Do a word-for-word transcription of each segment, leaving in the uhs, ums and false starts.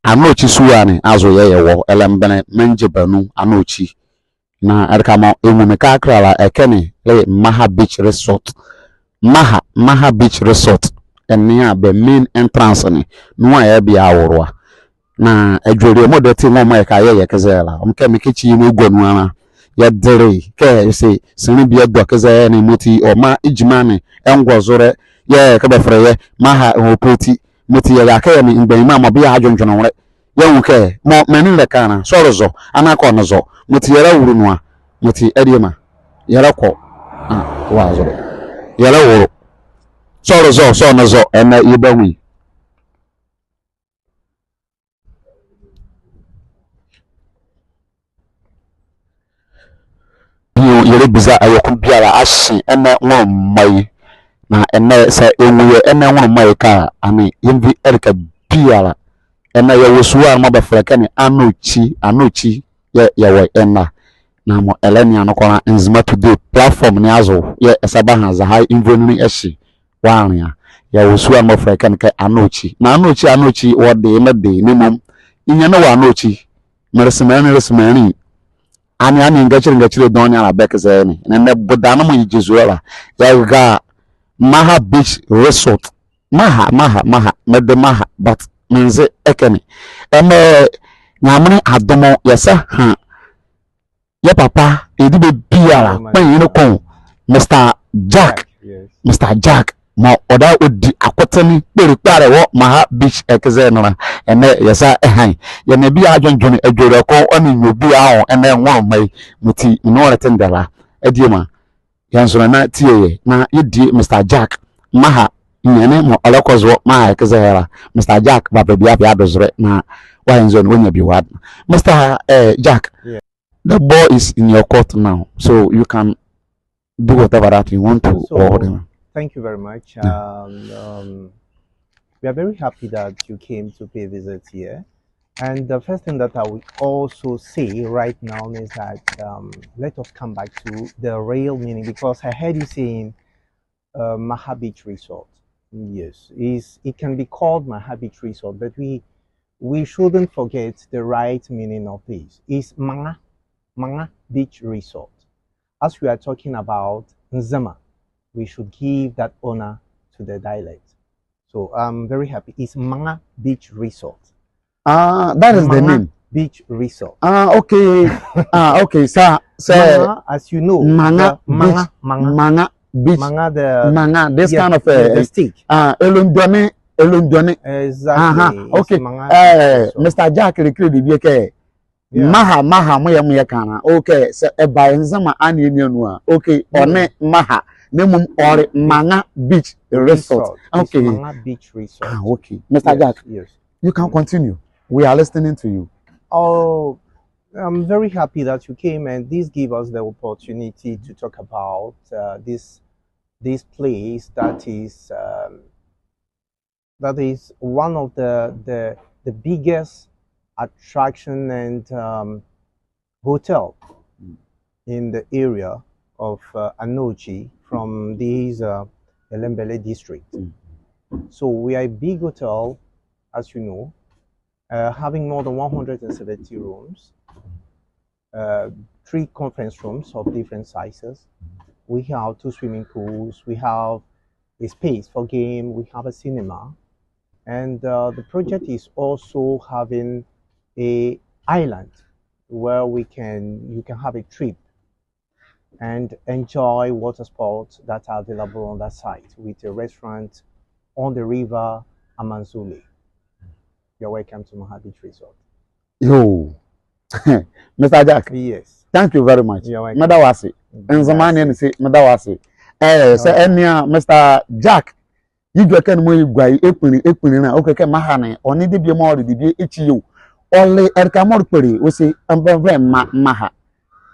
Anokyi sua ne azo yɛɛ yɛwɔ, ɛlɛmbɛlɛ mɛngye banu Anokyi. Na ɛleka mɔɔ ɛnwu me kɛkala ɛkɛ ne le Maha Beach Resort. Maha, Maha Beach Resort. Ɛnea bɛ main entrance ne. Nowɔ a yɛɛ bie awoloa. Na adwelie mɔɔ dati nwo mɔɔ yɛka yɛɛ yɛkɛzɛlɛ la. Ɔmkɛ mekɛ kyi ye mɔɔ ɛgua nu ala. Yɛdele kɛ se, senle bie ɛdɔ kɛzɛ ne mɔti ɔmaa gyima ne ɛngɔzolɛ. Yɛɛ kɛ bɛfɛlɛ yɛ Maha ɛnwopɔti. Mɔti yɛlɛka kɛ yɛ nee mgbanyima mɔɔ bie adwendwenle nwolɛ. Yɛnwu kɛ mɔɔ menli ɛlɛka la, sɔlɛ zɔ, anaa kɛ ɔnle zɔ. Mɔti yɛlɛwolo nu a, mɔti adiema. Yɛlɛkɔ. Ah, wa zolɛ. Yɛlɛwolo. Sɔlɛ zɔ, sɔlɛ zɔ, ɛnɛ yɛbanwu ye. Yɛlɛbiza awie ko biala ahye ɛnɛ nwolɛ mɔ ye. Na ɛnɛ saa ɛnwu yɛ ɛnɛ nwolɛ mɔ ye kɛ a, ɛnee yɛnvi ɛleka biala. Ɛnɛ yɛwɔ sua ne mɔɔ bɛfɛlɛ ɛkɛ ne Anokyi, Anokyi yɛɛ yɛwɔ ye ɛnɛ. Na mɔɔ ɛlɛnea noko la, Nzema Today platform ne azo yɛɛ ɛsa baha zɔhane nvonli ɛhye. Wɔanlea. Yɛwɔ sua ne mɔɔ bɛfɛlɛ ɛkɛ ne kɛ Anokyi. Na Anokyi, Anokyi, wɔde ye mede ye, na mmom menyia ne wɔ Anokyi. Mele se menli, le se menli. Ɛnee, ɛnee ngakyinnye, ngakyinnye dɔɔnwo ne ala bɛkɛzɛ ye ne. Ɛnɛ, ɛnɛ bodane mɔɔ yɛgyezolɛ la, yɛra Maha Beach Resort. Maha, Maha, Maha, mede Maha, but menze ɛkɛ ne. Ɛnɛ, Nyamenle adom, yɛsa ha yɛ papa, yɛdebɛ biala, kpanyinli ko, Mister Jack. Yes. Mister Jack, mɔɔ ɔdaye ɔdi akotenle kpole kpalɛ wɔ Maha Beach ɛkɛzɛ ne la. Ɛnɛ yɛsa ɛha ye. Yɛ nee bie adwendwenle adwelie ko nee nwiɔ biala anwo ɛnɛ nwolɛ mɔ ye. Mɔti, menli ɛlɛtendɛ la. Adiema. Yɛnzonle na tie yɛ, na yɛdie Mister Jack, Maha, ninyɛne mɔɔ ɔlɛkɔ zo wɔ Maha ɛkɛzɛ la. Mister Jack, bɛva bie a bie adozolɛ, na wɔ yɛnzonle ne wɔnyia bie wɔ ade. Mister, eh, Jack, yeah, the ball is in your court now, so you can do whatever that you want to. So, or whatever. Thank you very much. Yeah. Um, um, we are very happy that you came to pay visit here. And the first thing that I will also say right now is that, um, let us come back to the real meaning, because I heard you saying, uh, Maha Beach Resort. Yes, is, it can be called Maha Beach Resort, but we, we shouldn't forget the right meaning of this. It's Maŋa, Maŋa Beach Resort. As we are talking about Nzema, we should give that honor to the dialect. So I'm very happy. It's Maŋa Beach Resort. Ah, that is the name. Maŋa Beach Resort. Ah, okay. Ah, okay. Sir, sir. Maŋa, as you know, Maŋa Beach. Maŋa, Maŋa Beach. Maŋa, the Maŋa, this kind of, the, uh, the stick. Ah, Elondwane, Elondwane. Exactly. Uh-huh. Okay. Eh, Mister Jack, the credit, okay. Yeah. Maha, Maha, mɔɔ yɛɛ mɔɔ yɛka la. Okay, sɛ ɛba Nzema aneɛ ne anu a. Okay, ɔnle Maha. Na mmom ɔle Maŋa Beach Resort. Okay. Maŋa Beach Resort. Ah, okay. Mister Jack, you can continue. We are listening to you. Oh, I'm very happy that you came, and this gives us the opportunity to talk about, uh, this, this place that is, um, that is one of the, the, the biggest attraction and, um, hotel in the area of, uh, Anokyi from this, uh, Ellembelle district. So we are a big hotel, as you know, uh, having more than one hundred and seventy rooms, uh, three conference rooms of different sizes. We have two swimming pools. We have a space for game. We have a cinema. And, uh, the project is also having a island where we can, you can have a trip and enjoy water sports that are available on that site with a restaurant on the river Amanzule. You're welcome to Maha Beach Resort. Yo. Mister Jack. Yes. Thank you very much. You're welcome. Meda wɔ ase. Nzema aneɛ ne se, meda wɔ ase. Eh, sɛ ɛnea Mister Jack. Yedwɛkɛ ne mɔɔ yɛgua ye, ɛkpinli, ɛkpinli la, ɔkile kɛ Maha ne, ɔnle debie mɔɔ ɔle debie ɛkyi ye o. Ɔle ɛleka mɔɔ le kpole, ɔse, ɛmbɛnvɛ Ma-, Maha.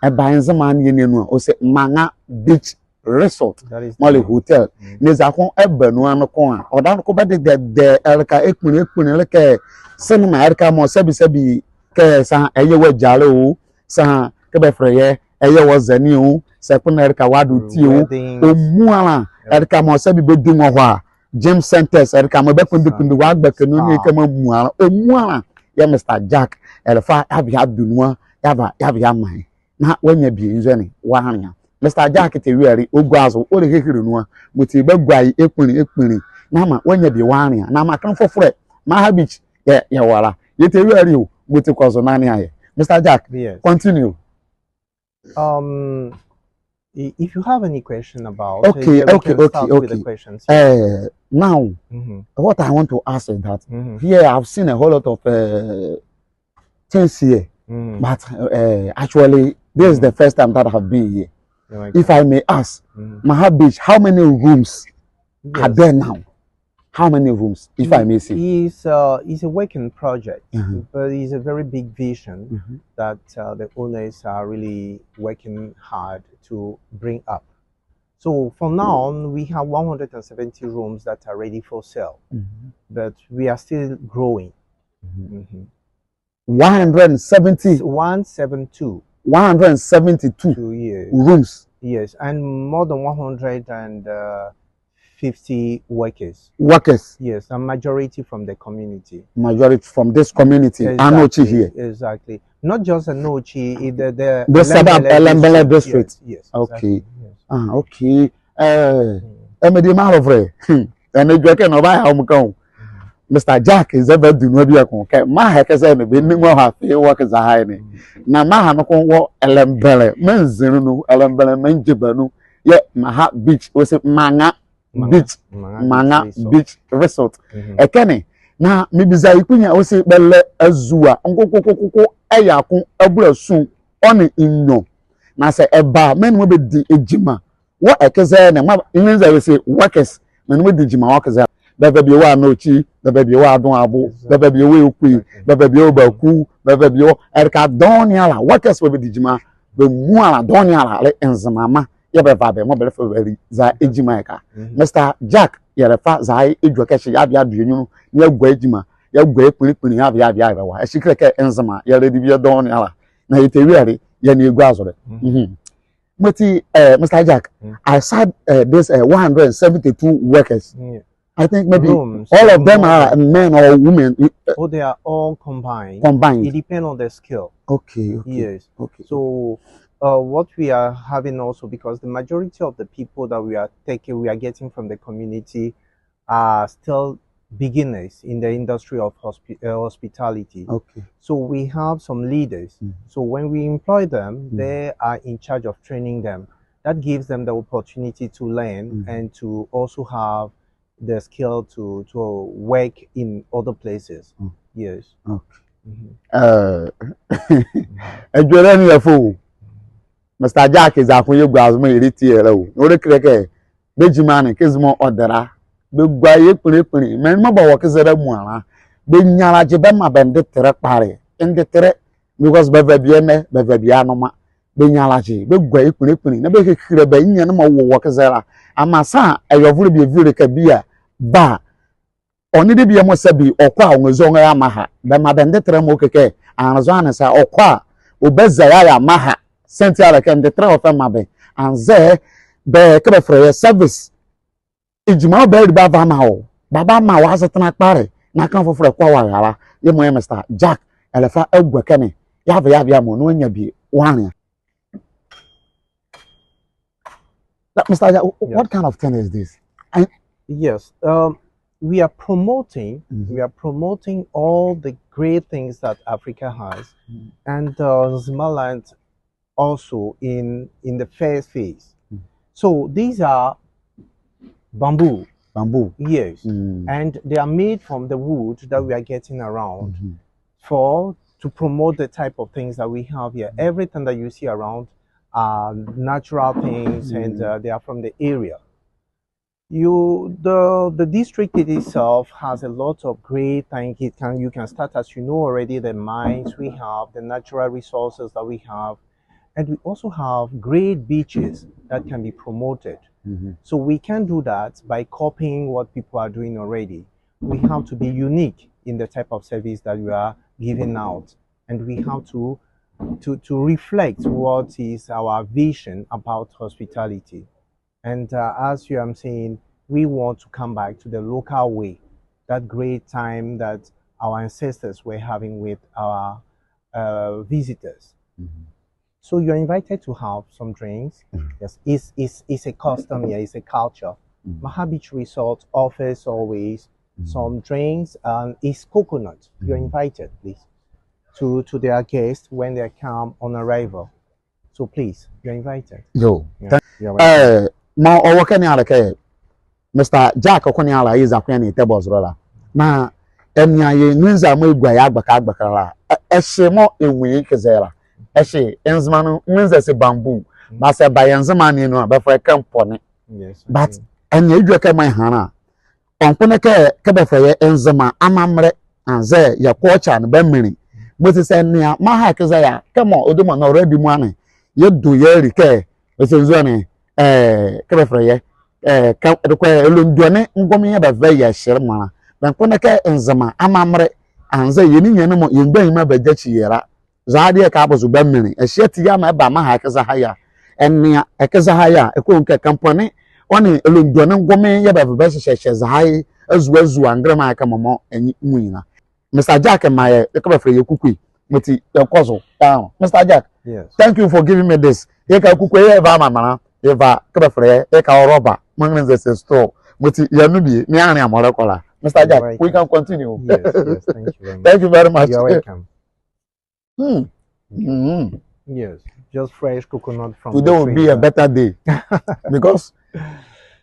Ɛba Nzema aneɛ ne anu a, ɔse Maŋa Beach Resort. Mɔɔ le hotel. Na eza ko ɛba nu a noko a, ɔdaye noko bɛdedɛ ɛleka ɛkpinli, ɛkpinli le kɛ cinema, ɛleka mɔɔ sɛbi, sɛbi kɛ saa ɛyɛ wɔ agyale o, saa kɛ bɛfɛlɛ yɛ, ɛyɛ wɔ zɛne o, saa ɛkpinli ɛleka wɔ ade ɔti o, ɔmuala, ɛleka mɔɔ sɛbi bɛdi nwo hɔ a, gym centers, ɛleka mɔɔ bɛkpindi kpindi wɔ agbɛkɛ nu ne kɛmɔ muala, ɔmuala. yɛɛ Mister Jack ɛlɛfa yeava yeado nu a, yeava, yeava yeamaa ye. Na wɔanyia bie nzɔne, wɔanlea. Mister Jack tɛ awie a le, ɔgua zo, ɔlɛhile nu a, yemɔti bɛgua ye ekpunli, ekpunli. Na maa wɔanyia bie wɔanlea. Na maa kenle fofolɛ, Maha Beach, yɛ, yɛwɔ la. Yɛtɛ awie a le o, yemɔti kɔ zo na nlea yɛ. Mister Jack, yes, continue. Um, i-, if you have any question about, uh, okay, yeah, we okay, can okay, start with the okay, questions. Yeah. Uh, now, mm-hmm, what I want to ask is that, mm-hmm, here I've seen a whole lot of, uh, things here, mm, but, uh, actually, this is the, mm, first time that I've been here. Oh my God. If I may ask, mm, Maha Beach, how many rooms, yes, are there now? How many rooms, if I may say? It's, uh, it's a working project, mm-hmm, but it's a very big vision, mm-hmm, that, uh, the owners are really working hard to bring up. So for now, we have one hundred and seventy rooms that are ready for sale, mm-hmm, but we are still growing. Mm-hmm. Mm-hmm. One hundred and seventy. One seven two. One hundred and seventy-two. Two, yes. Rooms. Yes, and more than one hundred and fifty workers. Workers. Yes, a majority from the community. Majority from this community. Exactly. Anokye here. Exactly. Not just Anokye, i-, the, the, the suburb, Ellembelle district. Ellembelle district. Yes, yes, okay, exactly. Yes. Ah, okay. Eh, mm, eh, mediema alɔvolɛ. Hmm. Ɛnee edwɛkɛ ne ɔbayɛ a ɔmɔ ka o. Mister Jack zɛ bɛdu nu a bieko. Kɛ Maha kɛse ne bɛ nli nwo ha fee wɔ kɛzɛhae ne. Na Maha noko wɔ Ellembelle maanzinli nu, Ellembelle maangyeba nu. Yɛɛ Maha Beach, ɔse Maŋa Beach, Maŋa Beach Resort. Ɛkɛ ne, na mebiza ye kpuya, ɔse bɛlɛ azua nkokokokoko ɛya ko abulasu ɔ nee nwiɔ. Na saa ɛba a, menli ne mɔɔ bɛdi gyima wɔ ɛkɛ zɛ ne, mɔɔ English a bɛse workers, menli ne mɔɔ bɛdi gyima wɔ ɛkɛ zɛ. Bɛva bie wɔ Anokye, bɛva bie wɔ Adoabo, bɛva bie wɔ Ekoi, bɛva bie wɔ Baku, bɛva bie wɔ, ɛleka dɔɔnwo ne ala, workers mɔɔ bɛdi gyima bɛ muala dɔɔnwo ne ala le Nzemama. Yɛɛ bɛva bɛ mɔɔ bɛlɛfa bɛlɛza gyima ɛhye. Mister Jack, yɛlɛfa zɛhae edwɛkɛ ɛhye yeava yeado ye nyunlu, na yɛagua ye gyima, yɛagua ye kpunli kpunli, yeava yeava yeawa. Ɛhye kile kɛ Nzema, yɛlɛdi bie dɔɔnwo ne ala. Na yɛtɛ awie a le, yɛ nee yɛgua zo le. Yemɔti, eh, Mister Jack, I saw, eh, this, eh, one hundred and seventy-two workers. Yeah. I think maybe all of them are men or women. Oh, they are all combined. Combined. It depends on the skill. Okay, okay. Yes. Okay. So, uh, what we are having also, because the majority of the people that we are taking, we are getting from the community are still beginners in the industry of hospi-, uh, hospitality. Okay. So we have some leaders. Mm. So when we employ them, mm, they are in charge of training them. That gives them the opportunity to learn, mm, and to also have the skill to, to work in other places. Mm. Yes. Okay. Mm-hmm. Uh, edwɛkɛ ne yɛ fɛ o. Mister Jack, eza ko yɛgua zo mɔɔ yɛlɛtie ye la o. Ɔlɛkile kɛ bɛ gyima ne, kɛzi mɔɔ ɔde la, bɛgua ye kpunli kpunli. Menli mɔɔ bɛwɔ ɛkɛ zɛ la muala, bɛnyia alagye bɛmaa bɛ ndetelɛ kpalɛ. Ndetelɛ, because bɛva bie ɛnɛ, bɛva bie anoma. Bɛnyia alagye, bɛgua ye kpunli kpunli, na bɛhilehile bɛ ninyɛne mɔɔ wɔ wɔ ɛkɛ zɛ la. Amaa saa ɛyɛ ɔvole bie ɛvile kɛ bie a, ba a, ɔ nee debie mɔɔ sa bi ɔkɔ a, ɔnrɛzo ɔnrɛyɛ Maha. Bɛmaa bɛ ndetelɛ mɔɔ kile kɛ, anrɛzo anee saa ɔkɔ a, ɔbaza yeayɛ Maha. Saa nti a le kɛ ndetelɛ wɔ fɛ maa bɛ. Anzɛɛ bɛ, kɛ bɛfɛlɛ ye service. Gyima mɔɔ bɛlɛdi bɛava bɛamaa wɔ, bɛbamaa wɔ azetɛnla kpalɛ, na kenle fofolɛ kɔ a wɔara la. Yemɔ yɛɛ Mister Jack ɛlɛfa agua ɛkɛ ne, yeava yeava yeamaa wɔ na wɔanyia bie wɔanlea. Now, Mister Aja, wh-, what kind of thing is this? I... Yes, um, we are promoting, mm-hmm, we are promoting all the great things that Africa has, mm, and, uh, Nzemaland also in, in the first phase. Mm. So these are bamboo. Bamboo. Yes. Mm. And they are made from the wood that we are getting around, mm-hmm, for, to promote the type of things that we have here. Mm. Everything that you see around are natural things, mm, and, uh, they are from the area. You, the, the district in itself has a lot of great things. It can, you can start, as you know already, the mines we have, the natural resources that we have, and we also have great beaches that can be promoted. Mm-hmm. So we can do that by copying what people are doing already. We have to be unique in the type of service that we are giving out, and we have to, to, to reflect what is our vision about hospitality. And, uh, as you are saying, we want to come back to the local way, that great time that our ancestors were having with our uh, visitors. So you're invited to have some drinks. Yes, it's, it's, it's a custom here, it's a culture. Maha Beach Resort offers always some drinks and it's coconut. You're invited, please, to, to their guests when they come on arrival. So please, you're invited. Yo. Yeah, you're welcome. Eh, mɔɔ ɔwɔ ɛkɛ ne ala kɛ Mister Jack ko ne ala ye eza ko yɛ ne table zo la. Na ɛnea ye Nwenze mɔɔ ɛgua ye agbɛkɛ agbɛkɛ la. Ɛ, ɛhye mɔɔ ɛnwu ye ɛkezɛ la. Ɛhye, Nzema ne, Nwenze se bamboo. But saa ɛba yɛ Nzema ne anu a, bɛfɛlɛ ye kɛmpɔne. Yes, but ɛnea edwɛkɛ mɔɔ ɛha la. Ɔnkonle kɛ, kɛ bɛfɛlɛ yɛ Nzema amamrɛ, anzɛɛ yɛ culture ne bɛ menli. Mɔti saa ɛnea Maha ɛkezɛ ye a, kɛmɔ ɔdumɔ nɔhalɛ bie mɔɔ ɛnee, yɛdo yɛli kɛ, ɛse nzɔne, eh, kɛ bɛfɛlɛ yɛ, eh, kɛ, ɛdekɔ, ɛlondua ne ngome yɛɛ bɛva yɛ ɛhye mɔ la. Bɛnkonle kɛ Nzema amamrɛ, anzɛɛ yɛ ninyɛne mɔ, yɛ mgbanyima bɛgyakyi yɛ la. Zɔhane deɛ ɛkɛ abozo bɛ menli. Ɛhye ati yɛɛ maa ɛba Maha ɛkezɛha ye a. Ɛnea ɛkezɛha ye a, ɛkɔhun kɛ kɛmpɔne, ɔ nee ɛlondua ne ngome yɛɛ bɛva bɛhyehyɛhyehyɛ zɔhane azua azua ngɛnlɛma kɛmɔ mɔɔ ɛnwu ye la. Mister Jack maa yɛ, kɛ bɛfɛlɛ yɛ kukue. Mɔti yɛnkɔ zo. Mister Jack, yes, thank you for giving me this. Yɛka kukue yɛɛ ɛva amamrɛ la. Yɛva kɛ bɛfɛlɛ yɛ, yɛka ɔ rɔba. Mɔɔ Nwenze se straw. Mɔti yɛnu bie, ne ahenle amuala ɛkɔ la. Mister Jack, we can continue. Yes, yes, thank you very much. Thank you very much. You're welcome. Hmm. Mm-hmm. Yes, just fresh coconut from the tree. Today will be a better day because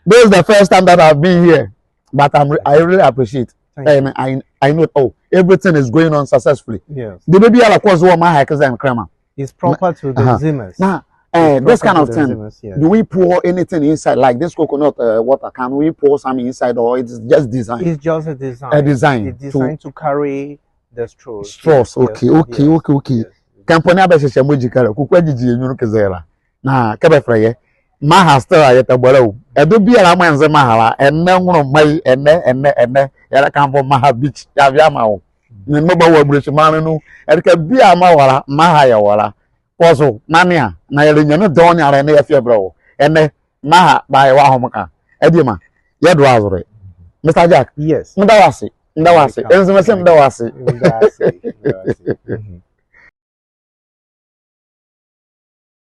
this is the first time that I've been here, but I'm re- I really appreciate. Thank you. And I I know, oh, everything is going on successfully. Yes. The baby ala kɔ zo wɔ Maha ɛkezɛ ne kɛnlɛma. It's proper to the Nzemas. Now, uh, this kind of thing, do we pour anything inside, like this coconut uh, water? Can we pour some inside, or it's just design? It's just a design. A design. It's designed to carry the straws. Straws. Okay, okay, okay, okay. Kɛmpɔne abɛhyehyɛ mɔɔ gyi ɛkɛ la, kukue agyigyi yɛ nyunlu ɛkezɛ la. Na kɛ bɛfɛlɛ yɛ Maha style a, yɛtɛbɔ la o. Ɛdo biala mɔɔ ɛnze Maha la, ɛnɛ nwonlomɔ ye, ɛnɛ, ɛnɛ, ɛnɛ, yɛlɛka mvo Maha Beach, yɛavi yeamaa wɔ. Ne mɔɔ bɛwɔ abulokyi maanle nu, ɛleka biala mɔɔ ɛwɔ la, Maha yɛwɔ la. Kɔ zo na nea, na yɛlɛ nyane dɔɔnwo ne ala ɛnɛ yɛfi ɛbɛlɛ wɔ. Ɛnɛ, Maha, baa yɛwɔ ahomeka. Adiema, yɛdo azɔlɛ. Mister Jack. Yes. Meda wɔ ase, meda wɔ ase. Nzema se meda wɔ ase. Meda ase, meda ase.